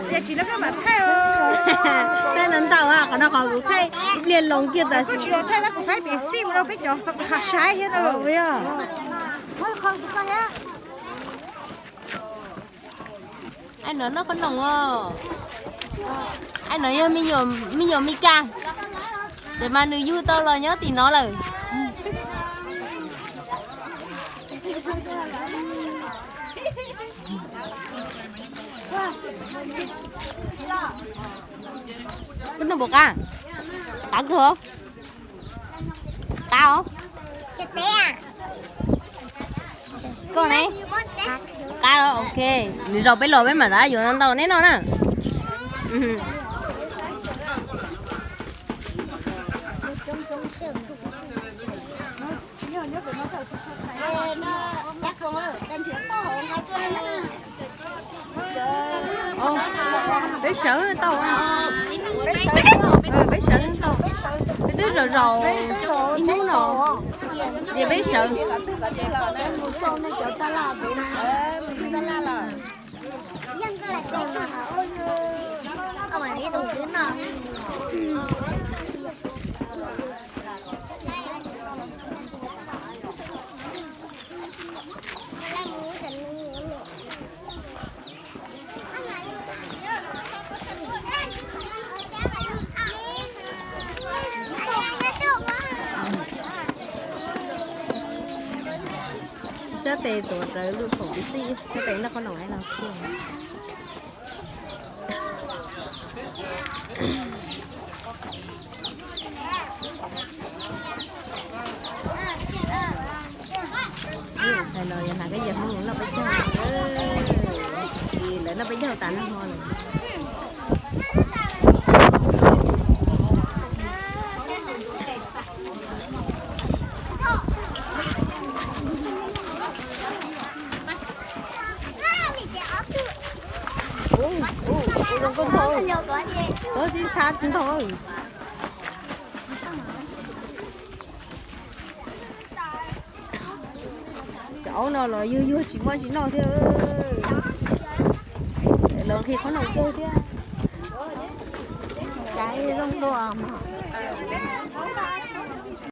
Ces tsis no koj mam thaij. Thaij ntau ntau, qhov no qhov kuv thaij ib pliag loo kiag tas. Koj tsis los thaij tab kuv faib pem xij mus rau peb cov saib thiab no. Ai no noj qhob noom os. Ai no yog me nyuam Mes Kas, ces mas nws yug tau los nyob tim no lawm. Koj noj puas qab? Qab kawg os. Qab os. Koj ne? Qab, ok. Nws zaum peb los peb mam rov yuav ntau neb noj na. Peb sawv tau, peb sawv tau, peb twb zaum zaum ib hnub no, ces peb sawv. Sab tes tuav rawv lub khoom tib si, sab tes noj qhob noom no. Hais no yog hnav kab yam Hmoob noj peb caug, lawv noj peb caug tas noj hmo lawm. Ua zoo nkauj ntau, ua tsis txha ntau. Cov aub no los yuag yuag tsis muaj tsis noj thiab. Los nqhis qhob noom kawg thiab. Caiv zoo dua mas.